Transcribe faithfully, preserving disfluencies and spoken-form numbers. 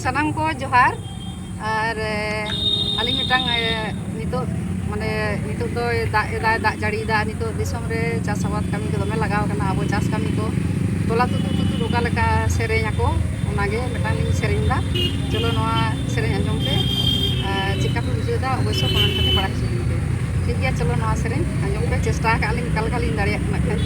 ᱥᱟᱱᱟᱢ ᱠᱚ ᱡᱚᱦᱟᱨ᱾ ᱟᱨ ᱟᱹᱞᱤᱧ ᱢᱤᱫᱴᱟᱝ ᱱᱤᱛᱚᱜ ᱢᱟᱱᱮ ᱱᱤᱛᱚᱜ ᱫᱚᱭ ᱫᱟᱜ ᱮᱫᱟ, ᱫᱟᱜ ᱡᱟᱹᱲᱤᱭᱮᱫᱟ, ᱱᱤᱛᱚᱜ ᱫᱤᱥᱚᱢ ᱨᱮ ᱪᱟᱥ ᱟᱵᱟᱫ ᱠᱟᱹᱢᱤ ᱠᱚ ᱫᱚᱢᱮ ᱞᱟᱜᱟᱣ ᱠᱟᱱᱟ᱾ ᱟᱵᱚ ᱪᱟᱥ ᱠᱟᱹᱢᱤ ᱠᱚ ᱛᱚᱞᱟ ᱛᱩᱛᱩ ᱛᱩᱛᱩ ᱚᱠᱟ ᱞᱮᱠᱟ ᱥᱮᱨᱮᱧ ᱟᱠᱚ, ᱚᱱᱟᱜᱮ ᱢᱤᱫᱴᱟᱝ ᱞᱤᱧ ᱥᱮᱨᱮᱧ ᱮᱫᱟ᱾ ᱪᱚᱞᱚ ᱱᱚᱣᱟ ᱥᱮᱨᱮᱧ ᱟᱸᱡᱚᱢ ᱯᱮ᱾ ᱪᱮᱫ ᱞᱮᱠᱟ ᱯᱮ ᱵᱩᱡᱷᱟᱹᱣ ᱮᱫᱟ ᱚᱵᱚᱥᱥᱚ ᱠᱚᱢᱮᱱᱴ ᱠᱟᱛᱮ ᱵᱟᱲᱟᱭ ᱦᱚᱪᱚ ᱞᱤᱧ ᱯᱮ᱾ ᱴᱷᱤᱠ ᱜᱮᱭᱟ, ᱪᱚᱞᱚ ᱱᱚᱣᱟ ᱥᱮᱨᱮᱧ ᱟᱸᱡᱚᱢ ᱯᱮ᱾ ᱪᱮᱥᱴᱟ ᱟᱠᱟᱫ ᱞᱤᱧ ᱚᱠᱟ ᱞᱮᱠᱟ ᱞᱤᱧ ᱫᱟᱲᱮᱭᱟᱜ ᱠᱟᱱᱟ ᱠᱷᱟᱱ᱾